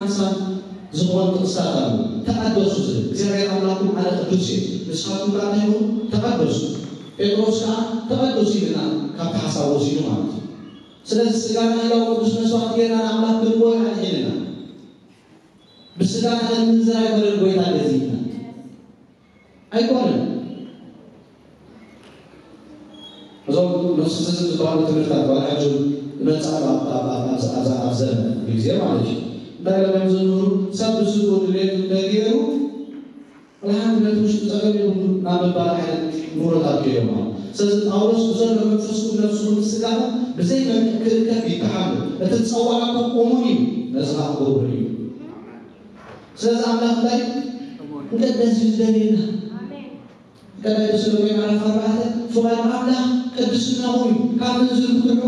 ሓሳብ ዝኾኑ ጥቕስታት ኣለዉ። ተቐደሱ ዝብል እግዚኣብሔር ኣምላኽኩም ኣነ ቅዱስ እየ፣ ንስኻትኩም ከኣ እንታይ ኩኑ? ተቐደሱ። ጴጥሮስ ከኣ ተቐደሱ ኢልና ካብቲ ሓሳብ ወሲዱ ማለት እዩ። ስለዚ ስጋና ህያው ቅዱስ መስዋዕቲ ጌርና ንኣምላኽ ክንቦ ኣድሒንና። ብስጋና ክንምንዝር ኣይኮነን ጎይታ ገዚእና። ኣይኮነን። እዞም ኖስቲሲዝም ዝበሃሉ ትምህርታት ዋላ ሕጂ ይመጽእ ኣሎ ኣብ ዘመን ግዜ ማለት እዩ። እንታይ ኢሎም እዮም ዝምህሩ? ሰብ ብስግኡ ድሌቱ እንተገይሩ ዋላ ሓንቲ ነቲ ውሽጡ ጸገም የብሉ ናብ ምባል ዓይነት ኑሮታት ከይዶም ኣለዉ። ስለዚ ጳውሎስ ብዘሎ መንፈስኩም ነፍስኹም ስጋኹም ብዘይ መልክዕ ክእከብ ይከሓሉ። እቲ ዝጸዋዓኩም እሙን እዩ፣ ነዚ ኸኣ ክገብሮ እዩ። ስለዚ ኣምላኽ እንታይ ንቅደስ እዩ ዝደልየና። ቀዳይ ተሰሎንቄ ምዕራፍ ኣርባዕተ ፍቓድ ኣምላኽ ቅድስናኹም እዩ፣ ካብ ምንዝር ክትርሕቁ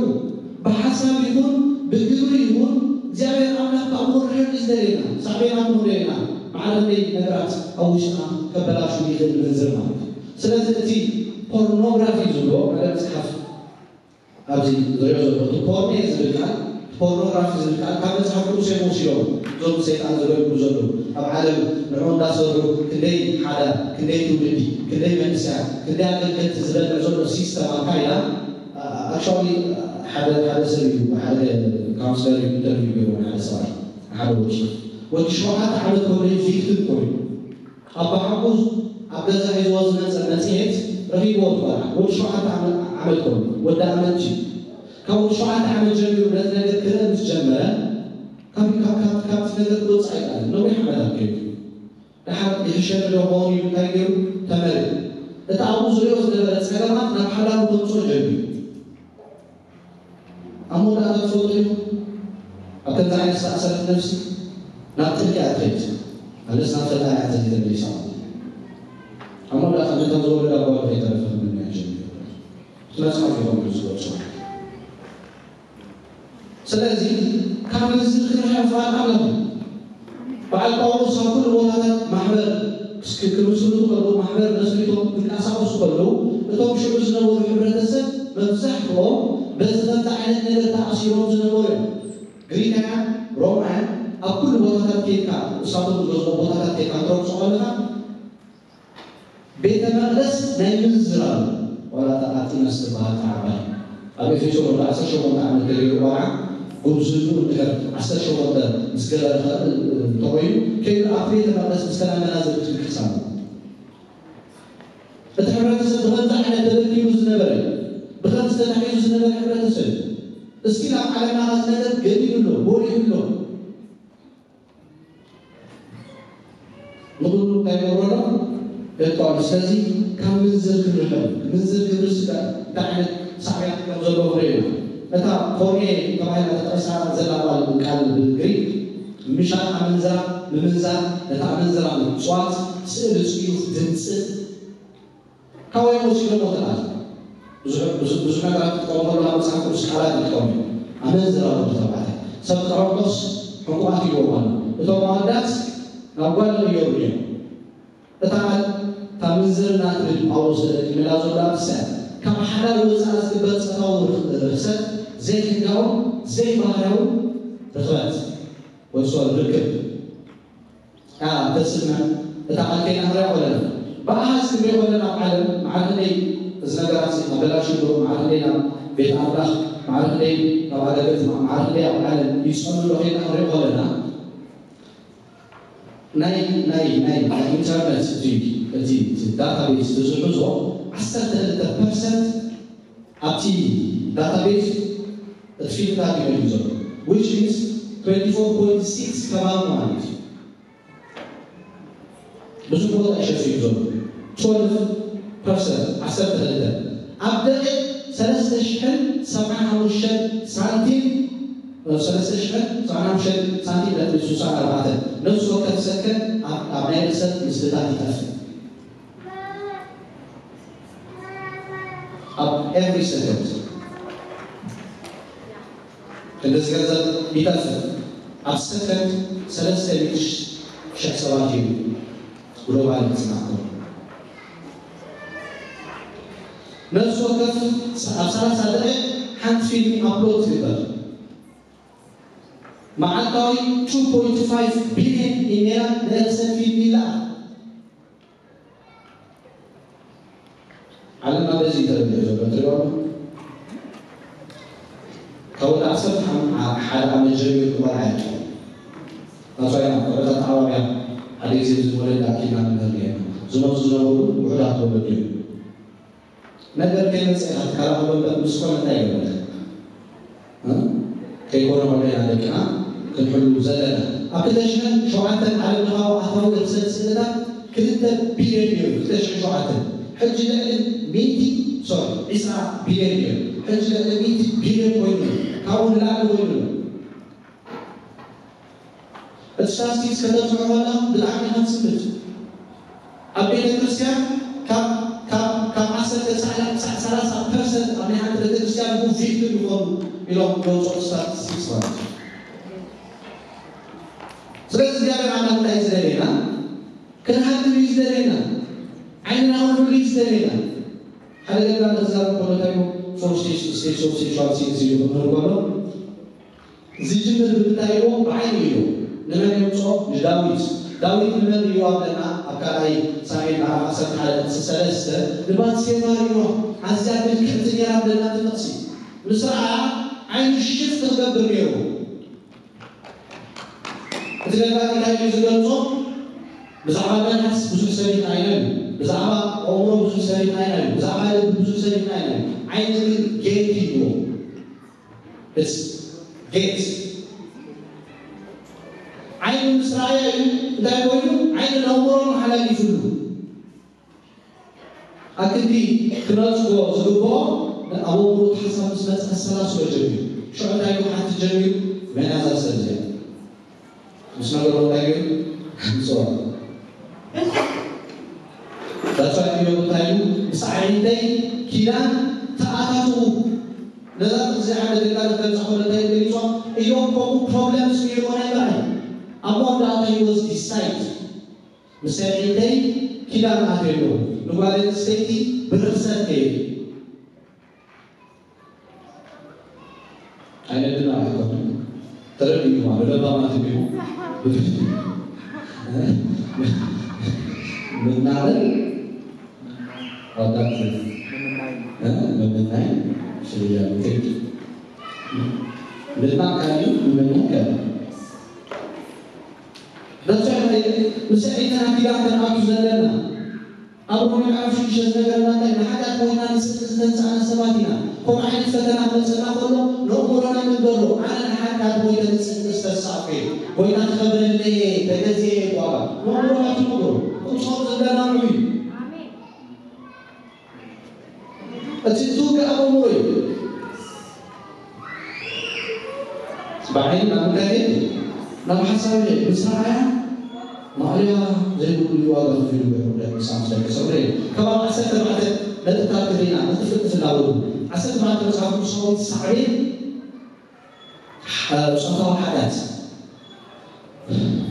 ብሓሳብ ይኹን ብግብሪ ይኹን እግዚኣብሔር ኣምላኽ ካብኡ ክርሕቅ እዩ ዝደልየና። ሳዕቤናት ንኽደልና ማዕረ ክንደይ ነገራት ኣብ ውሽጥና ከበላሹ ይኽእል ምንዝር ማለት እዩ። ስለዚ እቲ ፖርኖግራፊ ዝብሎ ሓደ መፅሓፍ ኣብዚ ዝሪኦ ዘለኹ እቲ ፖርኔ ዝብል ቃል ፖርኖግራፊ ዝብል ቃል ካብ መፅሓፍ ቅዱስ እዮም ወሲዶም እዞም ሰይጣን ዝገብሩ ዘለዉ ኣብ ዓለም ንዑ እንዳሰርሑ ክንደይ ሓዳር ክንደይ ትውልዲ ክንደይ መንእሰያት ክንደይ ኣገልገልቲ ዝበልዕ ዘሎ ሲስተም ኣካይዳ ኣክቹዋሊ ሓደ ሓደ ሰብ እዩ ሓደ ካውንስለር እዩ ኢንተርቪው ገይሩ ሓደ ሰብኣይ ሓደ ወዲ ወዲ ሸውዓተ ዓመት ከሎ ቪክቲም ኮይኑ ኣቦሓጎ ኣብ ገዛ ሒዝዎ ዝመጸ መጽሔት ረኺብዎ እቲ ቆልዓ ወዲ ሸውዓተ ዓመት ዓመት ኮይኑ ወዲ ኣመንቲ እዩ ካብ ወዲ ሸውዓተ ዓመት ጀሚሩ ነቲ ነገር ክርኢ ምስ ጀመረ ካብ ካብ ካብ ካብቲ ነገር ክወጽእ ኣይከኣለን ነዊሕ ዓመታት ገይሩ ደሓር ይሕሸኒ ዶ ኸውን ኢሉ እንታይ ገይሩ ተመርዩ እቲ ኣብኡ ዝሪኦ ዝነበረ ጸገማት ናብ ሓዳሩ ከምጽኦ ጀሚሩ ኣብ መወዳእታ ትፈልጡ ኢኹም ኣብ ከምዚ ዓይነት ዝተኣሰረት ነፍሲ ናብ ጥልቂ እያ ትኸይድ ኣለስ ናብ ፈጣሪ እያ ተዘይተመሊሳ ማለት እዩ ኣብ መወዳእታ ነታ ዝወለዳ ጓል ከይተረፈ ክምንያ ጀሚሩ እቲ መፅሓፍ ይኾን ዝገልጾ ስለዚ ካብ ምንዝር ክንርሕቕ ፍቓድ ኣለኹ በዓል ጳውሎስ ኣብ ኩሉ ቦታታት ማሕበር ክምስርቱ ከለዉ ማሕበር መስሪቶም ክንቀሳቐሱ ከለዉ እቶም ሽዑ ዝነበሩ ሕብረተሰብ መብዛሕትኦም በዚ ከምዚ ዓይነት ነገር ተኣሲሮም ዝነበሩ እዮም ግሪካውያን ሮማውያን ኣብ ኩሉ ቦታታት ኬድካ እሳቶም ዝገዝኦ ቦታታት ኬድካ ክትረግጾ ከለኻ ቤተ መቕደስ ናይ ምንዝራሉ ዋላ እታ ኣርጢመስ ትበሃል ተዓባይ ኣብ ኤፌሶን ወዲ ዓሰርተ ሸሞንተ ዓመት ተገይሩ ቆልዓ ጉብዝንኡ እንድሕር ዓሰርተ ሸሞንተ ምስ ገበረ እንተኾይኑ ከይዱ ኣብቲ ቤተ መቕደስ ምስ ተናመናዘር ክትብል ክሳብ እቲ ሕብረተሰብ ብኸምዚ ዓይነት ተበዲሉ ዝነበረ ብኸምዚ ተታሒዙ ዝነበረ ሕብረተሰብ እስኪ ናብ ዓለምና ኸዚ ነገር ገዲሉ ኣሎ ጎዲሉ ኣሎ ንኹሉ እንታይ ይገብሮ ኣሎ? ደቂ ኣንስትዮ ስለዚ ካብ ምንዝር ክንርሕቕ ምንዝር ግብሪ ስጋ እንታይ ዓይነት ሳዕቤናት ከም ዘለዎ ክንርኢ ኢና። እታ ፖርኔ ተባሂላ ተጠቒሳ ዘላ ቃል ቃል ብግሪክ ምሻጥ ኣመንዝራ ምምንዛር ነታ ኣመንዝራ ምጽዋት ስእሊ ጽዩፍ ድምጽ ካበይ ወሲዶሞ ተኣት ብዙሕ ብዙሕ ብዙሕ ነገራት ክጥቀሙ ከለዉ ኣብ መጽሓፍ ቅዱስ ቃላት ይጥቀሙ እዮም። ኣመንዝራ ወዲ ተባዕታይ ሰብ ቀረንቶስ ሕቁባት ይገብሩ ኣለዉ። እቶም ኣወዳት ናብ ጓል ይቕየሩ እዮም። እታ ቃል እታ ምንዝርና ትብል ጳውሎስ ተጠቂምላ ዘሎ ኣብቲ ሰብ ካብ ሓዳር ወፃኢ ዝግበር ፆታዊ ርኽሰት ዘይሕጋውን ዘይባህርያውን ርኽበት ወይ ርክብ ተስምዕ እታ ቃል ከይና ንሪኦ ከለና ብኣሃዝ ክንሪኦ ከለና ኣብ ዓለም መዓር ክንደይ እዚ ነገራት ኣበላሽዎ መዓር ክንደይ ናብ ቤት ኣምላኽ መዓር ክንደይ ናብ ኣገልገልቲ መዓር ክንደይ ኣብ ዓለም ይፀሉ ዶ ከይና ንሪኦ ከለና ናይ ናይ ናይ ኢንተርነት እቲ እቲ ዳታቤዝ ዝሕዞ ዓሰርተ ክልተ ፐርሰንት ኣብቲ ዳታቤዝ እቲ ፊልምታት ይመልዩ ዘሎ which means twenty-four point six ከባቢ ማለት እዩ ብዙሕ ቦታ ይሸፍን ዘሎ twelve percent ዓሰርተ ክልተ ኣብ ደቂቕ ሰለስተ ሽሕን ሰብዓን ሓሙሽተን ሳንቲም ሰለስተ ሽሕን ሰብዓን ሓሙሽተን ሳንቲም ነጥቢ ስሳን ኣርባዕተን ነፍሲ ወከፍ ሰከንድ ኣብ ናይ ርእሰት ምስልታት ይጠፍእ ኣብ every second ክንድዚ ገንዘብ ይጠፍእ ኣብ ሰከንድ ሰለስተ ሚእቲ ሽሕ ሰባት እዩ ግሎባል ይፅናዕኩም ነፍሲ ወከፍ ኣብ ሰላሳ ደቂቕ ሓንቲ ፊልም ኣፕሎድ ትግበር መዓልታዊ two point five billion ኢሜላት ንኤክሰል ፊልድ ይለኣኽ። ዓለምና በዚ እዩ ተበሊዑ ዘሎ። ትሪኦ ካብ ወዲ ዓሰርተ ሓደ ዓመት ጀሚሩ ክበልዓ ይኽእል። ናጽዋይና ቆረታት ዓባብያ ሓደ ግዜ ብዝሞለድ ኣኪልና ንምህር ነርና። ዝመፁ ዝነበሩ ውሑዳት ወለዱ እዮም። ነገር ከይመፀ ኢኻ ትከላኸሎ እምበር ምስ ኮነ እንታይ ይገብረልካ? እ? ከይኮነ ኮነ ኢና ደቅና ክንሕሉ ዘለና። ኣብ ክልተ ሽሕን ሸውዓተን ዓለም ለኻዊ ኣታዊ ክሰል ስእልታት ክልተ ቢልዮን ነይሩ። ክልተ ሽሕን ሸውዓተን። ሕጂ ልዕሊ ሚእቲ፣ ሶሪ፣ ዕስራ ቢልዮን ነይሩ። ሕጂ ልዕሊ ሚእቲ ቢልዮን ኮይኑ ኣሎ። ካብኡ ንላዕሊ ኮይኑ ኣሎ። እቲ ስታትስቲክስ ከተጥፍኦ ከለኹም ብጣዕሚ ኢኻ ትስምት። ኣብ ቤተ ክርስቲያን ካብ ካብ ካብ ዓሰርተ ክሳዕ ክሳዕ ሰላሳ ፐርሰንት ኣብ ናይ ሓንቲ ቤተ ክርስቲያን ቪክቲም ይኾኑ ኢሎም ዘውፅኡ ስታትስቲክስ ማለት እዩ። ስለዚ እግዚኣብሔር ኣምላኽ እንታይ እዩ ዝደልየና? ክንሃድም እዩ ዝደልየና። ዓይንና ክንሕሉ እዩ ዝደልየና። ሓደ ገዛ ክዛረብ ከሎ እንታይ እዩ? ፎር ስቴጅ ኦፍ ሴክሹዋል ሲንስ እዩ ክምህር ከሎ ዝጅምር ብምንታይ ኢልዎ? ብዓይኑ ኢልዎ። ንመን የምፅኦ? ንዳዊት። ዳዊት ንመን ርእይዎ ኣለና? ኣብ ካልኣይ ሳሙኤል ምዕራፍ ዓሰርተ ሓደ ጥቕሲ ሰለስተ ንባትሴባ ርእይዋ። ኣዝያ ምልክዕቲ ነይራ ኣለና እቲ ጥቕሲ። ምስ ረኣያ ዓይኑ ሽፍ ክገብር ነይርዎ። እቲ ገጣሚ እንታይ እዩ ዝገልጾ? ብዛዕባ መልሓስ ብዙሕ ሰሪሕና ኢና እዩ። ብዛዕባ ኣእምሮ ብዙሕ ሰሪሕና ኢና እዩ። ብዛዕባ ልቢ ብዙሕ ሰሪሕና ኢና እዩ። ዓይኒ ግን ጌት እዩ። It's ጌት። ዓይኑ ምስ ረኣየ እዩ እንታይ ኮይኑ? ዓይኒ ነውሮ መሓላሊፉሉ። ኣክንዲ ክነጽጎ ዝግብኦ ኣብ ኣእምሮ እቲ ሓሳብ ምስ መጸ ከሰላስሎ ጀሚሩ። ሽዑ እንታይ ክሓትት ጀሚሩ? መን እያ እዛ ሰብ እዚኣ? ምስ ነገሮ እንታይ ገይሩ? ምጽዋ። ዳትሳይ እዮም እንታይ ኢሉ? ምስ ኣዒንተይ ኪዳን ተኣታትዉ። ነዛ ጥቕሲ ሓደ ደጋሊ ክገልጻ ከሎ እንታይ ገሊጾ? እዮም ከምኡ ፕሮብለምስ ነይርዎ ናይ ምርኣይ። ኣብ መወዳእታ he was decide። ምስ ኣዒንተይ ኪዳን ኣትየ ኣለኹ። ንጓል ኣንስተይቲ ብርኽሰት ከይደ። ኣይነድና ኣይኮነን። ተረዲኡ ማለት ለባማት እንዲሁ። ምናምን ኣውዳት፣ እ፣ ምምናይ ሽያሉ። ምድናቕ ካሊ ምምናይ ካሊ። በብዛሕ ናይ ምስ ዒንተና ኪዳን ክንኣቱ ዘለና። ኣብ ሮሜ ምዕራፍ ሽዱሽተ ዝነገረና እንታይ? ንሓጢኣት ሞይትና ንጽድቂ ዝተንሳእና ሰባት ኢና። ከምኡ ዓይነት ፈተና ክመጸና ከሎ ንእምሮና ንንገሮ፣ ኣነ ንሓጢኣት ሞይተ ንጽድቂ ዝተንሳእኩ እየ። ጎይታ ክኸብረለይ እየ፣ ተገዝየ እየ ብዋጋ። ንእምሮና ትንገሮ። ቅጾም ዘለና ንዑ እዩ። እቲ ዝውግእ ኣእምሮ እዩ። ብዓይኒ ናብ እንታይ ይኸይድ? ናብ ሓሳብ ይኸይድ። ምስ ረኣያ ማእለያ ዘይብሉ ዋጋ ከፊሉ ይኹን ምሳም ስለ ዝሰብረ እዩ። ከባቢ ዓሰርተ ኣርባዕተ ነጥብታት ክርኢና፣ ቅልጥፍ ቅልጥፍ እናበሉ። ዓሰርተ ኣርባዕተ መጽሓፍ ቅዱሳዊ ሳዕቤን፣ እ፣ ጾታዊ ሓጢኣት።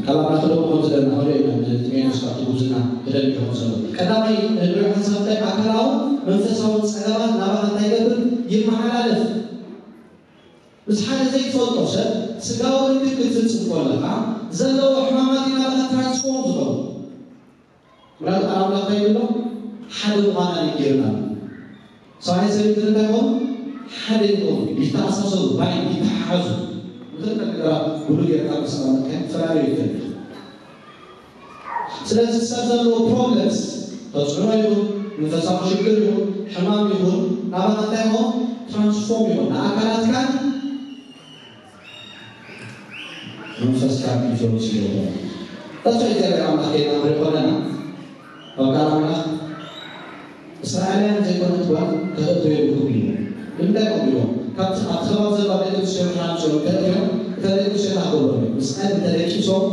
ካብ ኣምላኽ ተደሞ ከም ዝደለና ክንሪኦ ኢና። ንጢሞቴዎስ ካብቲ ጉብዝና ክደሊ ይኸውን ዘሎ። ቀዳማይ እንሪኦ ሓሳብ እንታይ? ኣካላውን መንፈሳውን ጸገማት ናባኻ እንታይ ይገብር? ይመሓላለፍ። ምስ ሓደ ዘይትፈልጦ ሰብ ስጋዊ ርክብ ክትፍጽም ከለኻ ዘለዎ ሕማማት እዩ ናባኻ ትራንስፎርም ዝኸውን። ምናልባት ኣምላኽ እንታይ ይብሎ? ሓደ ምዃና እዩ ጌርና። ሰብኣይ ሰበይትን እንታይ ይኾኑ? ሓደ ይኾኑ። ይተኣሳሰሩ፣ ባይ ይተሓሓዙ። ንክልተ ነገራት ብሉ ጌርካ ምስ ኣቐመጥካዮም፣ ፈላለዩ ይፈልጥ። ስለዚ ሰብ ዘለዎ ፕሮብለምስ፣ ተጽዕኖ ይኹን፣ መንፈሳዊ ሽግር ይኹን፣ ሕማም ይኹን፣ ናባኻ እንታይ ይኾን? ትራንስፎርም ይኹን። ንኣካላትካን መንፈስካ ኢንፍሉንስ ይገብሮ። እሱ እግዚኣብሔር ኣምላኽ ከይና ንሪኦ ከለና፣ ኣብ ቃል ኣምላኽ እስራኤላውያን ዘይኮነት ጓል ክተእትዎ የብልኩም ኢሉ። ንምንታይ ከምኡ ኢሉ? ካብቲ ኣብቲ ከባቢ ዘለዋ ደቂ ኣንስትዮ ክሓንፅኦም እንተእትዮም፣ እተን ደቂ ኣንስትዮ እንታይ ክገብሩ እዮም? ምስኣን እንተደቂሶም፣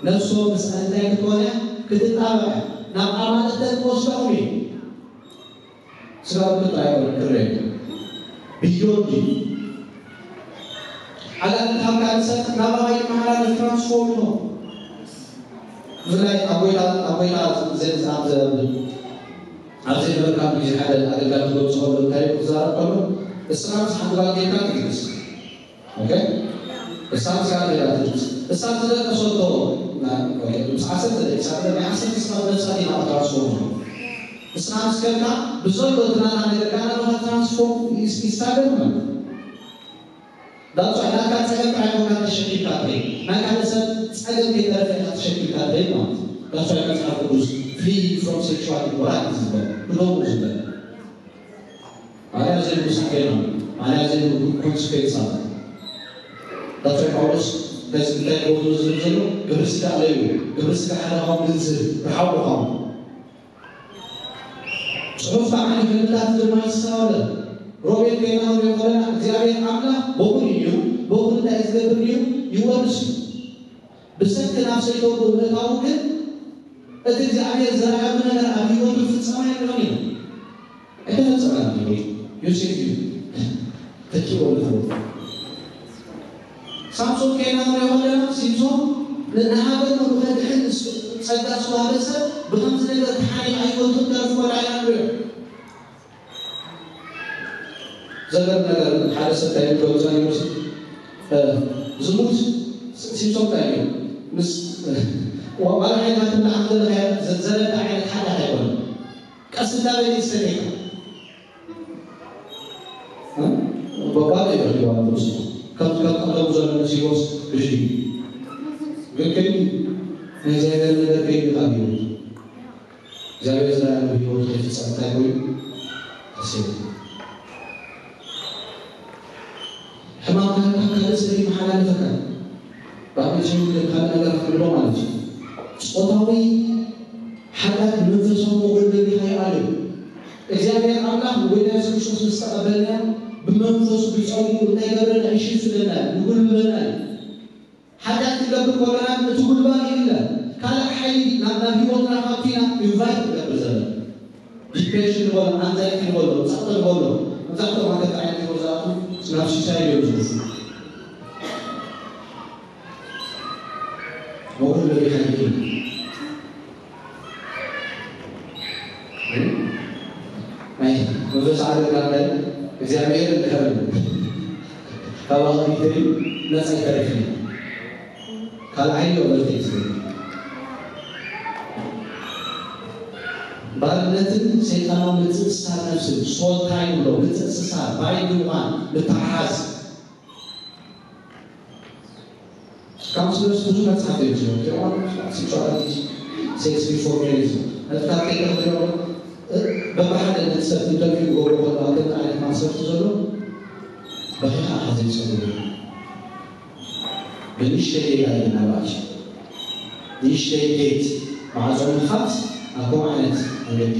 ነፍሶም ምስኣን እንታይ ክትኮን እያ? ክትጣበቕ እያ። ናብ ኣማልእተን ክወስዶም እዩ። ስጋዊ ጥራይ ኣይኮነን ክርኤ፣ ብዮንድ እዩ። ኣጋንንት ካብ ካልእ ሰብ ናብ ኣባይ ይመሓላለፍ፣ ትራንስፎርም ይኾን። ብፍላይ ኣብ ጎይታ፣ ኣብ ጎይታ ዘ-፣ ኣብ ዘ-፣ ኣብ ዘይነበርካሉ ግዜ ሓደ ኣገልጋሊ ክገልጾ ከሎ እንታይ ክዛረብ ከሎ፣ እስኻ ምስ ሓንቲ ጓል ጌርካ ትድቅስ። ኦኬ? እሳ ምስጋና ሌላ ትድምፅ። እሳ ዝደቀሰቶ ና-፣ ኦኬ፣ ምስ ዓሰርተ ደቂሳ፣ ናይ ዓሰርተ ሰባት ነፍሳት ኢና ትራንስፎርም። እስኻ ምስ ከድካ፣ ብዘሎ እቲ ናታ ነገር ጋር ናታ ትራንስፎርም ይስ-፣ ይሳገር ማለት ነው። ዳሱ ናትካ ጸገም ጥራይ ኮንካ ተሸኪምካ ትኸይድ። ናይ ካልእ ሰብ ጸገም ከይተረፈ ኢኻ ተሸኪምካ ትኸይድ ማለት እዩ። ዳሱ መጽሓፍ ቅዱስ flee from sexual immorality ዝብል፣ ክደሙ ዝብል። ማርያ ዘይብሉ ሳዕቤን ኣሎ። ማርያ ዘይብሉ ኮንስኩዌንስ ኣሎ። ዳሱ ጳውሎስ እንታይ እንታይ ክገብሩ ዝብል ዘሎ? ግብሪ ስጋ ኣለዩ። ግብሪ ስጋ ሓደ ኻው ምንዝር፣ ርሓቑ ኻው። ጽሑፍ ከዓ ንሕልታት ድማ ይስተዋለ። ሮቤል ከይና ንሪኦ ከለና እግዚኣብሔር ኣምላኽ በኹሪ እዩ። በኹሪ እንታይ እዩ ዝገብር እዩ? ይወርስ እዩ። ብሰንኪ ናብ ሰይጣን ብምእታዉ ግን እቲ እግዚኣብሔር ዘርኣየሉ ነገር ኣብ ህይወቱ ፍጸማ ይብሎን እዩ። ኣይተፈጸመን ኣብ ህይወቱ። ዮሴፍ እዩ ተኪዎ ንትወት። ሳምሶን ከይና ንሪኦ ከለና ሲምሶን ን-፣ ንሃገር ሙሉ ከድሕን ስ-፣ ጸጋ ዝተዋህበ ሰብ ብኸምዚ ነገር ተሓሪቕ ኣይወልቱን ተርፎ ላይና ንሪኦ። ዘገርም ነገር ሓደ ሰብ እንታይ ይብሎ ጸኒሑ ሲ-፣ እ፣ ዝሙት ሲ-፣ ሲምሶን እንታይ እዩ? ምስ ዋ-፣ ዋላ ሓይልታት ትብላዕ ዘለኻ ዘ-፣ ዘረዳ ዓይነት ሓጢኣት ኣይኮነን። ቀስ እንዳበለ ይሰሪሕ። እ? በባዶ ይረኽብዋ ንጉስ። ከም፣ ከም ቀደሙ ዘሎ ንጉስ ይወስ ብድዩ። ግን ከይዲ ናይ እግዚኣብሔር ነገር ከይዲ ካብ ህይወት። እግዚኣብሔር ዝለኣለ ህይወት ከይፍጸም እንታይ ኮይኑ? ተሰይሩ። ሕማም ካህንካ ካልእ ሰብ ይመሓላለፈካ። ብኣቤት ሽም ካልእ ነገር ክትብሎ ማለት እዩ። ጾታዊ ሓጢኣት ብመንፈሳዊ መጎልበቢ ይኸይኣሉ። እግዚኣብሔር ኣምላኽ ንጎይታ የሱስ ክርስቶስ ምስ ተቐበልና ብመንፈሱ ብጸጉ እንታይ ገብረና? ይሽፍነና፣ ይጉልበና እዩ። ሓጢኣት ክንገብር ከለና እቲ ጉልባብ የለ። ካልእ ሓይሊ ናብ፣ ናብ ህይወትና ካብቲና ኢንቫይት ንገብር ዘለና። ዲፕሬሽን ንበሎ፣ ኣንዛይቲ ንበሎ፣ ጸቕጢ ንበሎ፣ መብዛሕትኦም ኣብ ገጠር ዓይነት ህይወት ዝኣትዉ ናብ ሱሳይድ እዮም ዝወስዱ። መጉልበቢ ሓይሊ እዩ። ናይ መንፈስ ዓለም ካብ ናይ እግዚኣብሔር እንድሕር ካብ ኣቕዲተይ ነጻ ይተርፍ እዩ። ካልኣይ ኦቨርቴክ ዝብል ባርነትን ሰይጣናዊ ምትእስሳር ነፍስን ሶል ታይም ብሎ ምትእስሳር ባይንድ ምዃን ምትሓሓዝ ካውንስለርስ ብዙሕ መጽሓፍ እዮም ዝህቡ። ቴዎሎጂ፣ ሴክሹዋሊቲ፣ ሴክስ ቢፎር ሜሪጅ ነጥብታት ከይተኽልዮ በብሓደ ነቲ ሰብ ኢንተርቪው ክገብሮ ከለዋ ከምዚ ዓይነት ማሰርቲ ዘሎ በኺኻ ኢኻ ዘይትጸግቦ። ብንእሽተይ ጌጋ እዩ ምናልባት ንእሽተይ ጌት ማዕጾ ምኽፋት ኣብ ከምኡ ዓይነት መንገዲ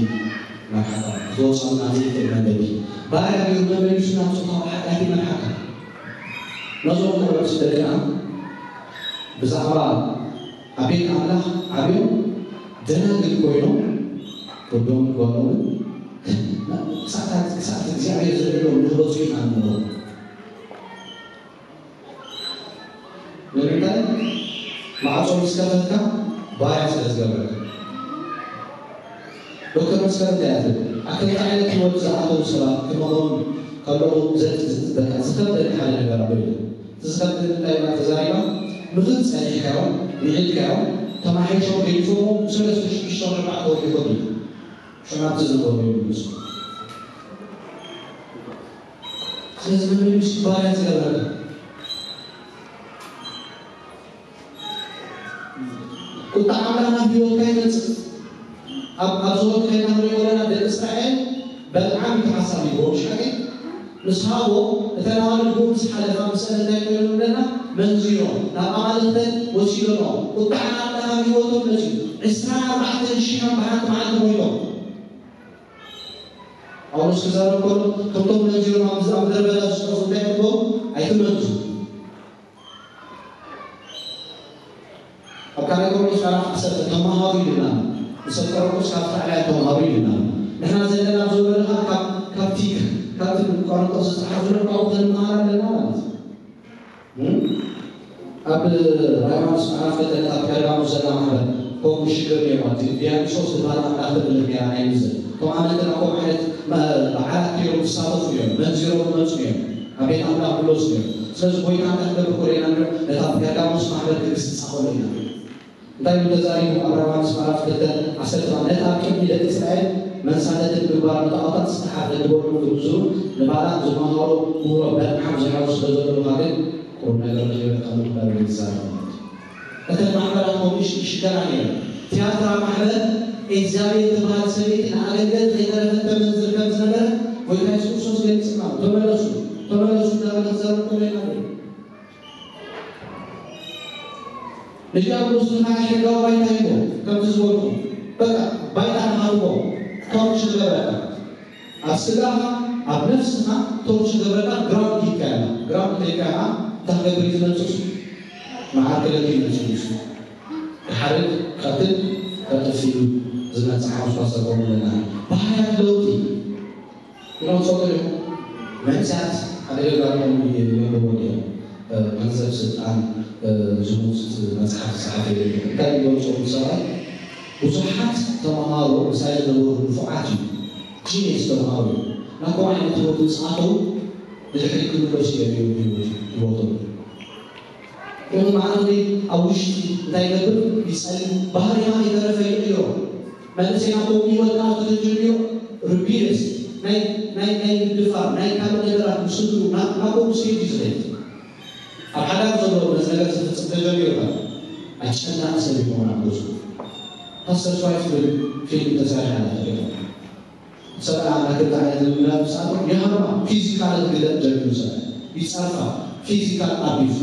መርሓቃ ክትወጽኣሉ ናብ ዘይክእል መንገዲ ባርያ ገይሩ መመሊሱ ናብ ጾታዊ ሓጢኣት ይመርሓካ። ነዞም ቆልዑት ደቅና ብዛዕባ ኣብ ቤት ኣምላኽ ዓብዮም ደናግል ኮይኖም ወዶምን ጓሎምን ክሳዕታት ክሳዕቲ እግዚኣብሔር ዝልዕሎም ንክበጹ ኢና ንነግሮም። ንምንታይ? ማዕጾ ምስ ከፈትካ ባርያ ስለ ዝገብረካ። ዶክተር መስከረም እንታይ እያ ትብል? ኣብ ከምዚ ዓይነት ህይወት ዝኣተዉ ሰባት ክመኽሮም ከለኹ ዘ-፣ በቃ ዝኸብደኒ ሓደ ነገር ኣሎ ኢሉ። እቲ ዝኸብደኒ እንታይ ኢላ ተዛሪባ? ምኽር ጸኒሕካዮም፣ ውዒልካዮም፣ ተማሒሾም ገዲፎም ብሰለስተ ሽዱሽተ ወርሒ ኣርባዕተ ወርሒ ይኸዱ። ሽዑ ናብቲ ዝነበሩ ይምለሱ። ስለዚ መመሊሱ ባርያ ዝገበረካ ቁጣ ኣምላኽ ናብ ህይወትካ ይመጽእ። ኣብ፣ ኣብ ዝወርቂ ከይና ንሪኦ ዘለና ደቂ እስራኤል በልዓም እቲ ሓሳብ ይብዎ፣ ምሽ ሓቂ? ምስ ሃቦ እተን ኣዋልድ ብኡ ምስ ሓለፋ፣ ምስ እንታይ ኮይኖም ኣለና? መንዚሮም፣ ናብ ኣማልኽተን ወሲዶምኦ። ቁጣ ኣምላኽ ኣብ ህይወቶም መጺኡ። ዕስራን ኣርባዕተን ሽሕን ብሓንቲ መዓልቲ ሞይቶም። ጳውሎስ ክዛረብ ከሎ፣ ከምቶም መንዚሮም ኣብ ምድረ በዳ ዝጠፍኡ እንታይ ክትበሉ? ኣይትመንዙ። ኣብ ካልኣይ ቆሮንቶስ ምዕራፍ ዓሰርተ ተማሃሩ ኢሉና። ንሰብ ቆሮንቶስ ካብ ጣዕላያን ተማሃሩ ኢሉና። ንሕና ዘለና ኣብ ዘሎ ካብ፣ ካብቲ፣ ካብቲ ቆሮንቶስ ዝጸሓፍ ዘሎ ካብኡ ክንመሃር ኣለና ማለት እዩ። እም? ኣብ ራዕይ ዮሃንስ ምዕራፍ ክልተ ካብ ቀዳሞት ዘላ ማሕበር ከምኡ ሽግር ነይርዋ። እቲ ዲያብሎስ ዝበሃል ኣምላኽ ተምልኽ ነይራ ናይ ምዘን። እቶም ኣመንትና ከምኡ ዓይነት መ-፣ በዓላት ገይሮም ዝሳተፉ እዮም። መንዚሮም ዝመጹ እዮም። ኣብ ቤት ኣምላኽ ክብለሱ እዮም። ስለዚ ጎይታ እንታይ ክገብር ከሎ ኢና ንሪኦ? ነታ ጴርጋሞስ ማሕበር ክግስጻ ከሎ ኢና ንሪኦ። እንታይ ኢሉ ተዛሪቡ? ኣብ ራእይ ዮሃንስ ምዕራፍ ክልተ ዓሰርተ ሰብዓተ፣ ነቲ ኣብ ቅድሚ ደቂ እስራኤል መንሳተትን ምግባር ንጣዖታት ዝተሓተ ግበርሉ ክምዝሩ ንባላቅ ዝመሃሮ ምህሮ በልዓም ዝሓዞ ስለ ዘለኹኻ ግን ቁሩብ ነገር ረኺበካ ኣለኹ እንዳበለ ይዛረብ ማለት እዩ። እተን ማሕበራት ከምኡ ይሽ-፣ ይሽገራ ነይረን። ቲያትራ ማሕበር እግዚኣብሔር ትበሃል ሰበይቲ ንኣገልገልቲ ከይተረፈት ተመንዝር ከም ዝነበረ ጎይታ የሱስ ክርስቶስ ገሊጽና ኣሎ። ተመለሱ፣ ተመለሱ እንዳበለ ክዛረብ ከሎ ኢና ንርኢ። ንዲያብሎስ ንኸዓ ሕጋዊ ባይታ ሂቦ፣ ከምቲ ዝበልኩ፣ በቃ ባይታ ንሃብዎ፣ ቶርች ዝገብረካ። ኣብ ስጋኻ፣ ኣብ ነፍስኻ ቶርች ዝገብረካ ግራውንድ ሂብካ ኢኻ። ግራውንድ ከይብካ ኢኻ፣ እንታይ ክገብር እዩ ዝመጽእ እሱ? መዓር ክለኪ ይመጽእ እዩ እሱ። ክሓርድ፣ ክቐትል፣ ከጥፍእ እዩ ዝመጽእ ሓሙስ ፓስተር ከምኡ ኢለና። ባህርያት ለውጢ። ክነውፅኦ ከለኹ መንእሰያት ሓደ ገጋጥሞም የንብቦ እንዲኦም። ገንዘብ፣ ስልጣን፣ ዝሙት መፅሓፍ ዝፀሓፈ የለን። እንታይ ይገልፆም ሰብኣይ? ብዙሓት ተምሃሮ ምሳይ ዝነበሩ ንፉዓት እዩ። ጂኒየስ ተምሃሮ እዩ። ናብኡ ዓይነት ህይወት ምስ ኣተው ንድሕሪት ክምለሱ እዮም ህይወት፣ ህይወቶም። ይኹን መዓልቲ ኣብ ውሽጢ እንታይ ይገብር? ይጸሊ። ባህርና ከይተረፈ ይቕይሮ። መንእሰይ ናብኡ ህይወት ክኣቱ ተጀሚሩ ርቢልስ ናይ፣ ናይ፣ ናይ ምድፋር፣ ናይ ካልእ ነገራት ምስ ህልዉ ናብ፣ ናብኡ ስቴጅ እዩ ዝኸይድ። ኣብ ሓዳር ዘሎ ነዚ ነገር ዝፍጽም ተጀሚሩ ከኣ ኣጨናቒ ሰብ ይኸውን ኣብ ገዝኡ። ፓስተር ስዋይት ትብል ፊልም ተሰሪሓ ኣላ ትሪኦ። ሰብኣይ ኣምላኽ ከምዚ ዓይነት ልምዳት ምስ ኣተወ ይሃርማ፣ ፊዚካል ክግለጽ ጀሚሩ። ሰብኣይ ይጸርፋ፣ ፊዚካል ኣቢዩዝ፣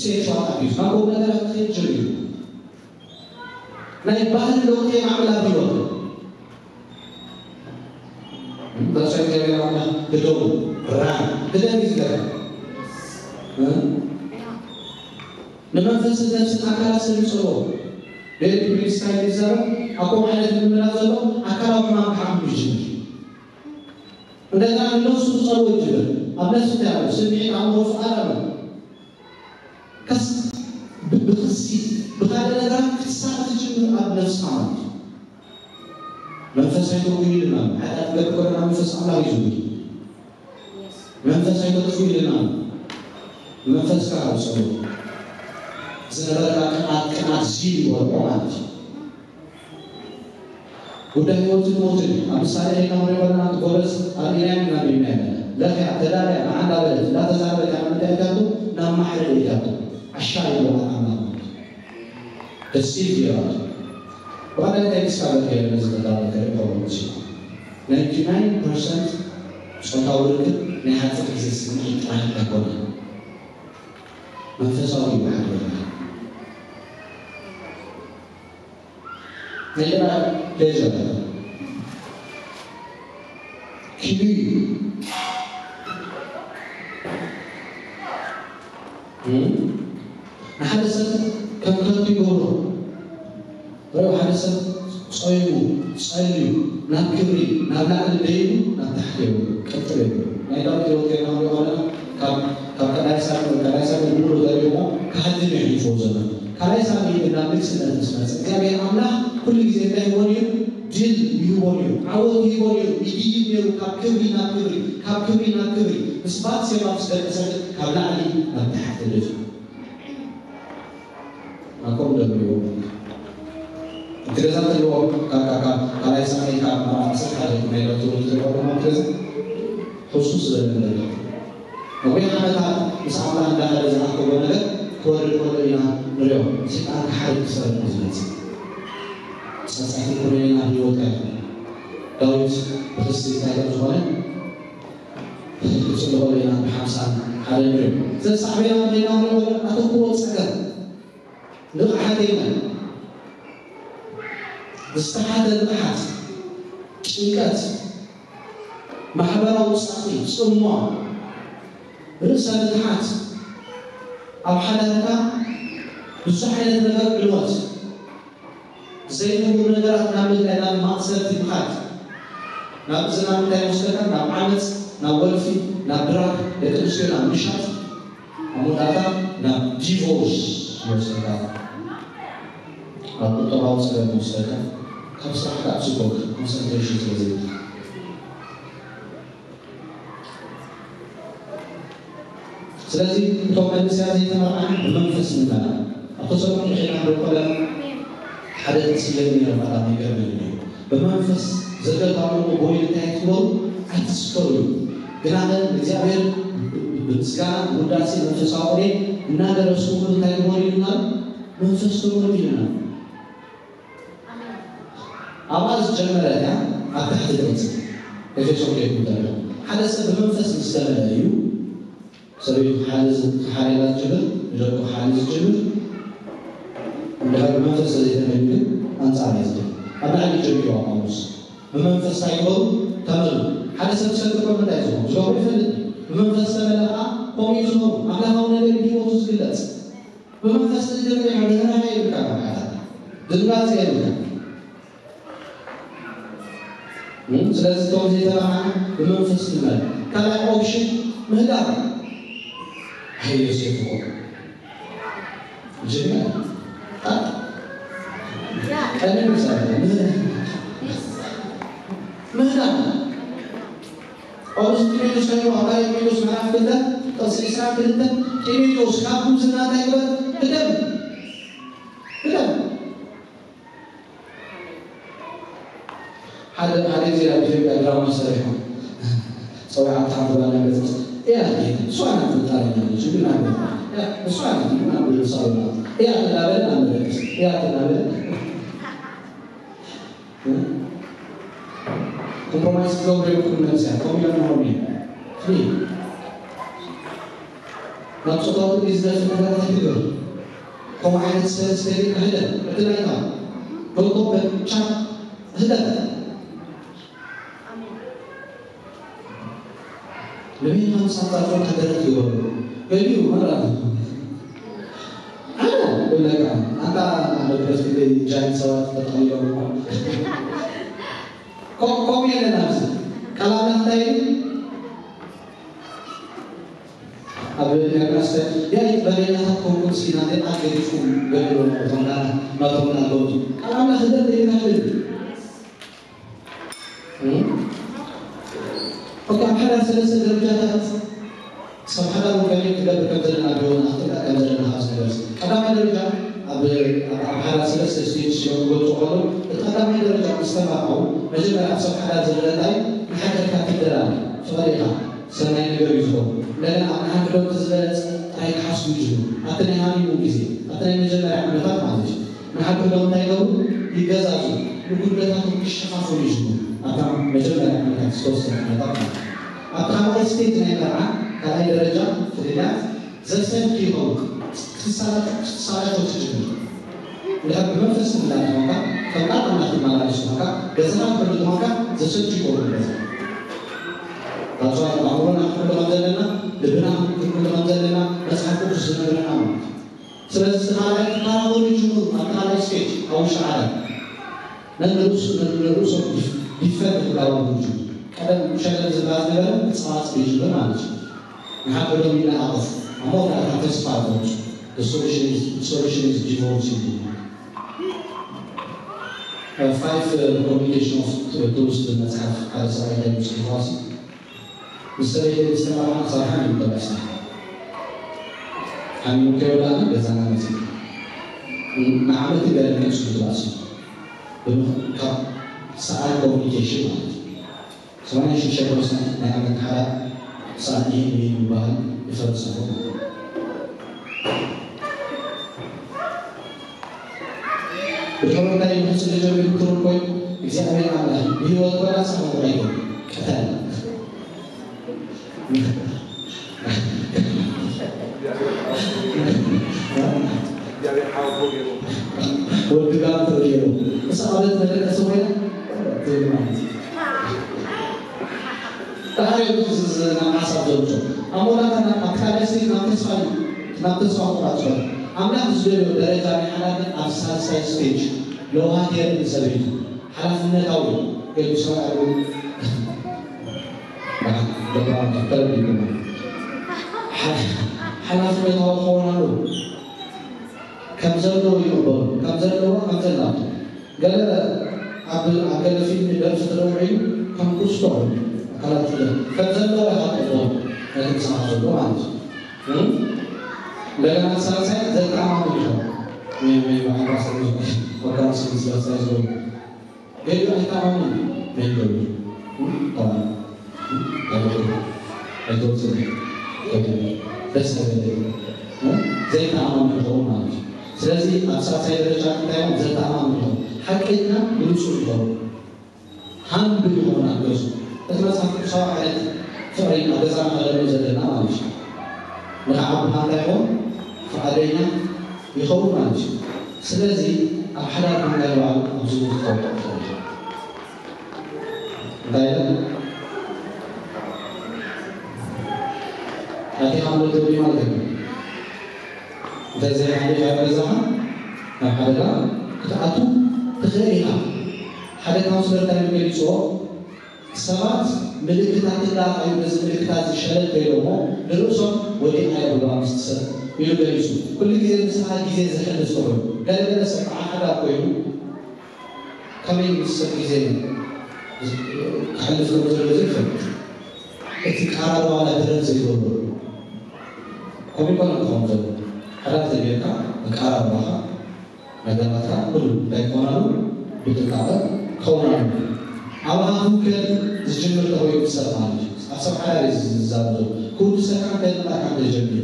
ሴክሹዋል ኣቢዩዝ፣ ካብ ከምኡ ነገራት ክኸይድ ጀሚሩ። ናይ ባህሪ ለውጢ የማዕብል ኣብ ህይወቱ። በርሶ እግዚኣብሔር ኣምላኽ ህደሙ፣ ራን፣ ህደም እዩ ዝገርም። እ? ንመንፈስን ነፍስን ኣካላት ሰብ ይጸልኦ። ዴቪድ ፕሪንስታይን ይዛረብ፣ ኣብ ከምኡ ዓይነት ምምራጽ ዘሎ ኣካላዊ ሕማም ክሓምም ይጅምር። እንደገና ንነፍሱ ክጸልኦ ይጅምር። ኣብ ነፍሲ እንታይ ኣሎ? ስምዒት፣ ኣእምሮ፣ ፍቓድ ኣሎ። ከስ-፣ ብ-፣ ብኽሲ፣ ብኻልእ ነገራት ክትሳቐ ትጅምር ኣብ ነፍስኻ ማለት እዩ። መንፈስ ኣይተጉሂ ኢልና፣ ሓጢኣት ክገብር ከለና መንፈስ ኣምላኽ እዩ ዝጉሂ። መንፈስ ኣይተጥፍኡ ኢልና፣ መንፈስካ ኣውፅኡ። ዝነበረካ ቅንኣት፣ ቅንኣት ዚል ይወርቆ ማለት እዩ። ጉዳይ ህይወትን ሞትን እዩ። ኣብ ምሳሌ ሄድና ክንሪኦ ከለና፣ እቲ ጎበዝ ኣብ ኢላያን ናብ ኢላያን ለኽያ፣ ተዳልያ፣ ንዓ እንዳበለት፣ እንዳተዛረበት እያ፣ እንታይ ኢልካቶ? ናብ ማሕረድ ኢልካቶ። ዓሻ ይብልዋ ኣምላኽ ማለት እዩ። ደስ ኢሉ ገይራቶ። ብቐዳይ እንታይ ዲስካቨር ገይረ ነዚ ተጋሩ ከርኢ ከሎ መሲሉ? ናይንቲ ናይን ፐርሰንት ጾታዊ ርክብ ናይ ሓጺር ግዜ ስምዒት ጥራሕ ኣይኮነን። መንፈሳዊ እዩ ሓደ ነገር። ናይ ጥራሕ ፕሌዥር ኪዱ እዩ። እም? ንሓደ ሰብ ከም ከንቱ ይገብሮ። ርኣዩ፣ ሓደ ሰብ ጸይሙ፣ ጸልዩ፣ ናብ ክብሪ፣ ናብ ላዕሊ ደይቡ፣ ናብ ታሕቲ የብሉ፣ ቅጥር የብሉ። ናይ ዳዊት ህይወት ጌርና ንሪኦ ከለና፣ ካብ፣ ካብ ካልኣይ ሳሙኤል፣ ካልኣይ ሳሙኤል ብምሉእ ተሪእዎ፣ ክሃድም እዩ ኣሕሊፍዎ ዘሎ። ካልኣይ ሳሙኤል ግን ናብ ንግስነት ምስ መጸ፣ እግዚኣብሔር ኣምላኽ ኩሉ ግዜ እንታይ ይህቦን እዩ? ድል ይህቦን እዩ፣ ዓወት ይህቦን እዩ። ይድይብ ነይሩ ካብ ክብሪ ናብ ክብሪ፣ ካብ ክብሪ ናብ ክብሪ። ምስ ባትሴባ ምስ ደቀሰ ግን ካብ ላዕሊ ናብ ታሕቲ ደፊኡ። ኣኮም ደብሪዎ። እቲ ገዛ ትልዎ ካብ፣ ካብ፣ ካብ ካልኣይ ሳሙኤል ካብ ምዕራፍ ዓሰርተ ሓደ ናይ ዳዊት ትልዎ ድማ እቲ ገዛ ሕሱስ ዝበለ ነገር። ነዊሕ ዓመታት ምስ ኣምላኽ እንዳኸደ ዝኣከቦ ነገር ክወርድ ከሎ ኢና ንሪኦ። ሰይጣን ክሓርድ ክሰርቕ እዩ ዝመጽእ። ጸጸት ይኹን ናብ ህይወትካ ይኹን። ዳዊት ብኽሲ እንታይ ከም ዝኾነ ክጽልኦ ኢና ብሓምሳን ሓደን ንሪኦ። ዘሳዕቤና ንሪኦ፣ ንሪኦ ኣተኩሮ ጸገም፣ ንቕሓት የለን። ዝተሓተ ንቕሓት፣ ጭንቀት፣ ማሕበራዊ ጸቕጢ፣ ጽምዋ፣ ርእሰ ምትሓት፣ ኣብ ሓዳርካ ብዙሕ ዓይነት ነገር ዕንወት፣ ዘይንቡር ነገራት ናብ ምድላይ፣ ናብ ማእሰርቲ ምኻድ፣ ናብ እዚ ናብ ምንታይ ይወስደካ? ናብ ዓመፅ፣ ናብ ወልፊ፣ ናብ ድራግ፣ ደቂ ኣንስትዮ ናብ ምሻጥ፣ ኣብ መወዳእታ ናብ ዲቮርስ ይወስደካ፣ ኣብ ቁጠባዊ ፀገም ይወስደካ፣ ካብ ስራሕካ ኣብ ስፖርት ኮንሰንትሬሽን ስለ ዘይብልካ። ስለዚ እቶም መንእሰያት ዘይተመርዓና ብመንፈስ ንመርዓ። ኣብቲ ሰሙን ርሒና ንረኽበሎም ሓደ ተስየም ነይሮም ኣላ ይገርመኒ እዩ። ብመንፈስ ዘገታሙ ቦይ እንታይ ትበሉ ኣይትስከሩ እዩ። ግና ግን እግዚኣብሔር ብምስጋና ውዳሴ መንፈሳዊ ቅኔ እናደረስኩ እንታይ ትበሉ ይልና መንፈስ ትበሉ ይልና ኣብኣ ዝጀመረ እያ ኣብ ታሕቲ ድምፂ ኤፌሶን ከይኩም ተረዳ ሓደ ሰብ ብመንፈስ ምስ ተመልአ እዩ ሰበይቱ ክሓሊ ዝሓልየላ ዝጅምር ንደቁ ክሓሊ ዝጅምር እንድሕር ብመንፈስ ዘይተመልዩ ግን ኣንፃር እዩ ዝብል ኣብ ላዕሊ ጀሚሩ ጳውሎስ ብመንፈስ እንታይ ይበሉ ተመሉ ሓደ ሰብ ዝሰክር ከሎ እንታይ ዝኸውን ዝገብሮ ይፈልጥ ብመንፈስ ተመለኣ ከምኡ እዩ ዝኸውን ኣምላኻዊ ነገር ብሂወቱ ዝግለፅ ብመንፈስ ዝጀምር ርህራሄ የብልካ ድንጋፂ የብልካ ስለዚ እቶም ዘይተባህና ብመንፈስ ንመል ካልኣይ ኦፕሽን ምህዳር ኣይ ዮሴፍ ሆ ጅግና ቀንን ይዛረብ ምህዳር ጳውሎስ ጢሞቴዎስ ናይ ዋዕላ ጢሞቴዎስ ምዕራፍ ክልተ ጥቕሲ ዕስራን ክልተን ጢሞቴዎስ ካብ ጉብዝና እንታይ ግበር ህደም ህደም ሓደ ሓደ ግዜ ኣብ ኢትዮጵያ ድራማ ሰሪሖም ፀዊዓ ሓንቲ ጓል መፅት እያ እሷ ናት ትጣለኛለች ግን ኣብ እሷ ናት ግን ኣብ ሳሎና እያ ትናበለ ናብ መደቅስ እያ ትናበለ ኮምፕሮማይዝ ክገብሩ የብልኩም ነብስያ ከምኡ እዮም ነሆም እዩ ናብ ጾታዊ ግዜ ዝደፍእ ነገራት ኣይትግበር። ከምኡ ዓይነት ሰብ ዝደሊ ክህደን ዕድል ኣይትሃብ። ዶንት ኦፐን ቻት ክህደን። ንበይንኻ ምስ ኣጻጸርካ ደረት ግበሩ። ገሊኡ መራ ኣነ እብለካ ኣንታ መድረስ ግዜ ጃይንት ሰባት ተጠቒሎም እሞ ኮ- ኮም የለን ኣብዚ ቃል ኣምላኽ እንታይ እዩ? ኣብ ኤርምያስ ያ ይቅበለኛታት ኮንኩም ሲና ቃል ገዲፍኩም ገድሎ ናብቶም ናቶም ናቶም ቃል ኣምላኽ ደለ ይካልል ኦኬ ኣብ ሓደ ሰለስተ ደረጃታት ሰብ ሓደ ከመይ ክገብር ከም ዘለና ቢሆን ኣፍጥቃ ከም ዘለና ካብ ዝነገርስ ቀዳማይ ደረጃ ኣብ ኣብ ሓደ ሰለስተ ስቴጅ ሲሆን ክገልጹ ከሎ እቲ ቀዳማይ ደረጃ ምስ ተማርዓው መጀመርያ ኣብ ሰብ ሓደ ዝረአ እንታይ ንሓድሕድካ ትደላለ ፍቕሪ ኢኻ ሰናይ ነገር እዩ ዝኾኑ። እንደገና ኣብ ንሓድሕዶም እቲ ዝበለጸ ጥራይ ክሓስቡ ይጅምሩ። ኣብቲ ናይ ሃኒሙን ግዜ፣ ኣብቲ ናይ መጀመርያ ዓመታት ማለት እዩ። ንሓድሕዶም እንታይ ይገብሩ? ይገዛዙ። ንጉድለታቶም ክሸፋፈኑ ይጅምሩ። ኣብታ መጀመርያ ዓመታት ዝተወሰነ ዓመታት ማለት እዩ። ኣብ ካልኣይ ስቴጅ ናይ መርዓ፣ ካልኣይ ደረጃ ፍልልያት ዘሰድኪ ይኸውን። ክትሳላቶ ክትሳላቶ ትጅምር። እንድሕር ብመንፈስ ትምላእ ዝኾንካ፣ ከም ቃል ኣምላኽ ትመላለስ ዝኾንካ፣ ገዛኻ ትሕሉ ዝኾንካ፣ ዘሰድኪ ይኸውን ገዛ። That's why ኣእምሮና ክንሕሉ ከም ዘለና፣ ልብና ክንሕሉ ከም ዘለና፣ መጽሓፍ ቅዱስ ዝነግረና ማለት እዩ። ስለዚ እቲ ካልኣይ ክከራኸሩ ይጅምሩ፣ ኣብ ካልኣይ ስቴጅ፣ ኣብ ውሽጢ ዓለም። ነንርእሱ ነንርእሶም ዲፈንድ ክጋወሩ ይጅምሩ። ቀደም ሸለል ዝብላ ዝነበረ ክጻዋጽ ይጅምር ማለት እዩ። ንሓድሕዶም ይነኣቐፉ። ኣብ መወዳእታ ተስፋ ኣልቦ። The solution is, the solution is divorce ይብሉ። Five communication of tools ዝብል መጽሓፍ ሓደ ሰብኣይ እንታይ እዩ ጽሒፉ ኣሲ ምስ ሰበይተይ ምስ ተመርዓና ክሳብ ሓሚሙ ተመሊስና። ሓሚሙ ከይወዳእና ገዛና መጺኡ። ንዓመት ገለ ንሱ ትባእሲ። ካብ ሰኣል ኮሚኒኬሽን ማለት እዩ። ሰማንያ ሽዱሽተ ፐርሰንት ናይ ዓመት ሓራ ሳእኒ እዩ ዝበሃል ይፈርስ ኣሎ። ብድሕሩ እንታይ ንኽጽሊ ጀሚሩ ክሩር ኮይኑ እግዚኣብሔር ኣምላኽ ብህይወት ኮላ ሳሆ ኣይኮን ቀተል ወዲ ጋር ተገይሩ ምስ ኣለት መደቀሲ ኮይና ትብል ማለት እዩ። ዳሕሪ ናብ ሓሳብ ዘምጾ ኣብ መወዳእታ ኣብ ካልኣይ ስቴጅ ናብ ተስፋ እዩ ናብ ተስፋ ምቁራጽ ይኸዱ። ኣምላኽ ዝደልዮ ደረጃ ናይ ሓዳር ግን ኣብ ሳልሳይ ስቴጅ ለውሃት የርኢ ንሰበይቱ ሓላፍነታዊ ገሉ ሰብኣይ ሓላፍነታዊ ክኸውን ኣለዎ። ከም ዘለዎ ይቕበሉ ከም ዘለዋ ከም ዘላቶ ገለ ኣብ ኣብ ገለ ፊልም ደርፊ ተደውዒሉ ከም ኩስቶ ኣካላት ከም ዘለዎ ይሃጥዎ ነቲ ምሳኻ ዘሎ ማለት እዩ። እንደገና ሳልሳይ ዘተኣማምን ይኸውን። ወይ ወይ በዓል ራስ ወካል ስለ ስለስታይ ዝገብሩ ገሊኡ ኣይተኣማምን እዩ። መይገሉ ተባለ ኣይወፅእ ደስ ዘበለ ዘይተኣማምን ይኸውን ማለት እዩ። ስለዚ ኣብ ሳልሳይ ደረጃ እንታይ እዮም? ዘተኣማምን ይኸውን። ሓቀኛ ግልፁ ይኸውን። ሃምብል ይኸውን ኣብ ገዙ። እቲ መፅሓፍ ቅዱሳዊ ዓይነት ፍቕሪ ኣብ ገዛና ከለሉ ዘለና ማለት እዩ። ንኽዓብኻ እንታይ ይኸውን? ፍቓደኛ ይኸውን ማለት እዩ። ስለዚ ኣብ ሓዳር እንታይ ባዕሉ ኣብዚ ክትፈልጦ ትኽእል። እንታይ ኢለ ኣቲኻ ምልክት ማለት እዩ። እንተዘይሓሊኻ ገዛኻ ናብ ሓደጋ ክትኣቱ ትኽእል ኢኻ። ሓደ ካውንስለር እንታይ ኢሉ ገሊፅዎ? ሰባት ምልክታት እንዳረኣዩ ነዚ ምልክታት እዚ ሸለል ከይሎሞ ንርእሶም ወዲቓ እያ ብባ ምስቲ ሰብ ኢሉ ገሊፁ። ኩሉ ግዜ ንስኻ ግዜ ዘሕልፍ ትኾን። ገለገለ ሰብ ብዓሓዳ ኮይኑ ከመይ ምስ ሰብ ግዜ ክሕልፍ ከም ዘሎ ዘይፈልጥ እቲ ቀራርባ ናይ ደረት ዘይገብሮ ከምኡ ይኮነ ክኸውን ዘሎ ሓዳር ተጌርካ ኣቀራርባኻ ነገራትካ ኩሉ እንታይ ክኾናሉ ብጥንቃቐ ክኸውን ኣለዎ። ኣብ ሃፉከል ዝጅምር ተኾይኑ ሰብ ማለት እዩ። ኣብ ሰብ ሓዳር እዩ ዝዛረብ ዘሎ ክውድሰካ ከድንቃካ እንተጀሚሩ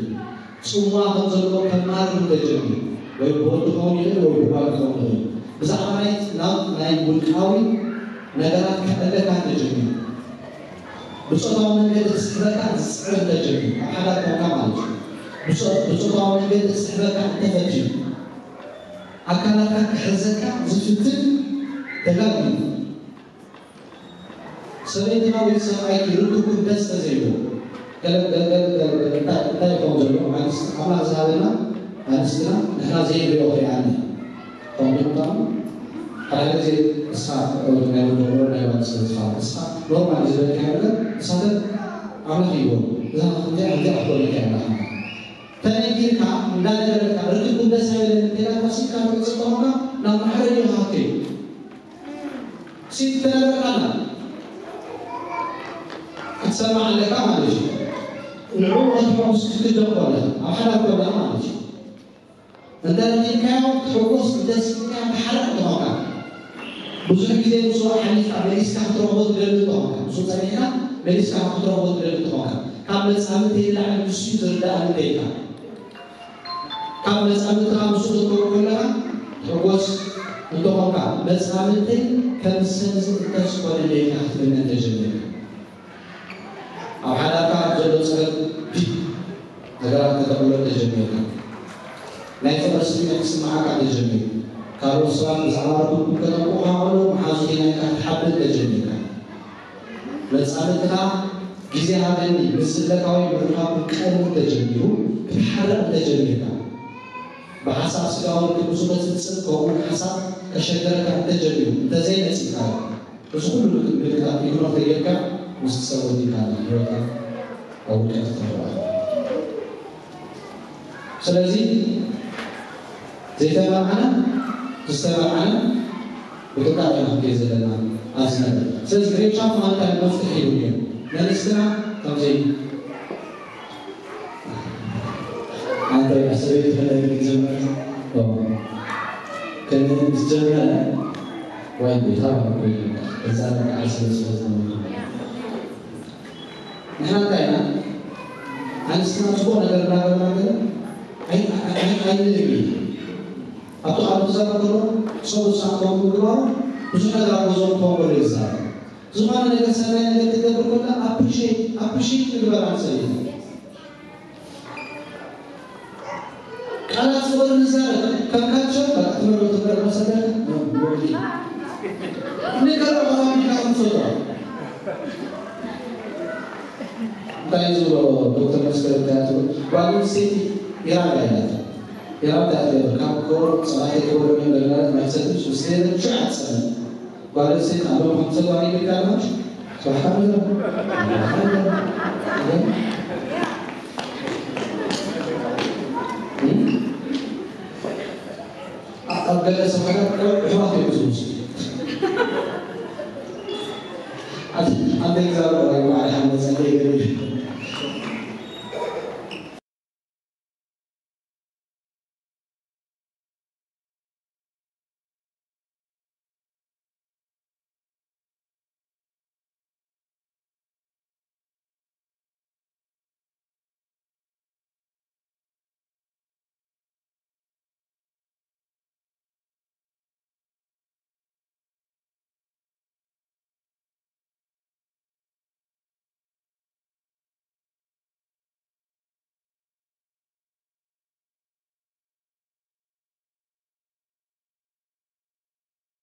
ጽምዋ ከም ዘለዎ ከማርር እንተጀሚሩ ወይ ብወዲ ክኸውን ይኽእል ወይ ብጓል ክኸውን ይኽእል ብዛዕባ ናይ ናብ ናይ ውልቃዊ ነገራት ከዕለካ እንተጀሚሩ ብጾታዊ መንገዲ ክስሕበካ ዝጽዕር እንተጀሚሩ ኣብ ሓዳር ኮንካ ማለት እዩ። ብጾ- ብጾታዊ መንገዲ ክስሕበካ እንተፈትዩ ኣካላትካ ክሕዘካ ዝፍትን ደጋጊሙ ሰበይትና ወይ ሰብኣይኪ ርክብኩም ደስ ተዘይብሎ ገለ ገለ ገለ ገለ ገለ እንታይ እንታይ ይኸውን ዘሎ ኣንስቲ ኣምላኽ ዝሃበና ኣንስትና ንሕና ዘይንሪኦ ክሪኣና እዩ። ከምኡ ይምጣሉ ሓደ ግዜ እስኻ ናይ ወደቦ ናይ ባንስኻ እስኻ ኖርማል ዝበልካዮ ነገር እሳተን ኣምላኽ ይቦ እዛ ከምዚኣ ከምዚኣ ክኾነካ ኣምላኽ ተነጊርካ እንዳነገረካ ርክብኩም ደስ ኣይበለን እንተኢላካ ስኢልካ ትወፅእ ተኾንካ ናብ ማሕረዲ ኢኻ ክትከይድ። ሲል ተነበርካና ክትሰማዕ ኣለካ ማለት እዩ። ንዕኡ ከተሐጉስ ክትግደም ኮለኻ ኣብ ሓዳር ኮለኻ ማለት እዩ። እንተ ረኺብካዮ ክትሕጎስ እንተ ስኢንካዮ ትሓርቕ ተኾንካ ብዙሕ ግዜ ምስኡ ሓሊፍካ መሊስካ ክትረኽቦ ትደሊ ተኾንካ ምስኡ ጸኒሕካ መሊስካ ክትረኽቦ ትደሊ ተኾንካ ካብ መጻምድተይ ንላዕሊ ንሱ እዩ ዝርድኣኒ እንተ ኢልካ ካብ መጻምድትኻ ምስኡ ክትከውን ከለኻ ትሕጎስ እንተኾንካ መጻምድተይ ከም ሰብዚ እንተዝኾነ ኢልካ ክትምነ እንተጀሚርካ ኣብ ሓዳርካ ዘሎ ጸገም ዲብ ነገራት ከተቕሎ እንተጀሚርካ ናይ ፍቕሪ ስምዒት ክስምዓካ እንተጀሚሩ ካልኦት ሰባት ብዛዕባ ርክብኩም ከጠንቅቑኻ ከለዉ መሓዙት ኢልካ ክትሓብር እንተጀሚርካ መጻምድትኻ ግዜ ሃበኒ ምስ ዝብለካ ወይ ምርኻብኩም ቀንዩ እንተጀሚሩ ክትሓርቕ እንተጀሚርካ ብሓሳብ ስጋዊ ርክብ ምስኡ ክትፍጽም ከምኡውን ሓሳብ ከሸገረካ እንተጀሚሩ እንተዘይነጺርካዮ እዚ ኩሉ ምልክታት ኢግኖር ተጌርካ ምስቲ ሰብ ወዲእካ ህይወትካ ኣብ ውድቀት ትረኽባ። ስለዚ ዘይተመርዓነ ዝተመርዓነ ብጥንቃቄ ኢና ክንከይድ ዘለና ኣብዚ ነገር። ስለዚ ሬቻ ምዃን እንታይ መፍትሒ ይብሉ እዮም። መንግስትና ከምዚ ኣንተ ሰበይቲ ከለይ ክጀምር ከመይ ምስ ጀመረ ዋይ ቤታ እዛ በቃ ስለ ስለ ንሕና እንታይ ኢና ኣንስትና ጽቡቕ ነገር እናገበርና ገለ ኣይንልም ኢና ኣብቲ ቃል ክዛረብ ከሎ ሰብ ሳዕቦም ምግባሩ ብዙሕ ነገር ኣብ ገዝኦም ክኸውን ከሎ ይዛረብ ዝኾነ ነገር ሰናይ ነገር ክገብር ከሎ ኣፕሪሼት ኣፕሪሼት ንግበር ኣንሰብ ኢና ቃላት ፍቕሪ ንዛረብ ከም ካልቸር በቃ ትምህር ትምህር መሰለ ንገር ኣቢካ ከምትፈጥሮ እንታይ ዝብሎ ዶክተር መስከረም እንታይ ትብል ጓል ኣንስተይቲ ኢራዳ ኢላታ ኢራዳ ትገብር ካብ ኮር ፀላቴ ኮር መበላት ማይሰትሽ ምስ ሌለ ሹ ዓፀነ ጓል ኣንስተይቲ ኣብ ሎሚ ከምቲ ተጓኒ ኢልካ ኣለኻ ስብሓን ኣብ ገለ ሰብሓት ኣሕዋት እዮም ዝምስሉ ኣንተ እግዚኣብሔር ወይ ባዕል ሓመፀ ገይሩ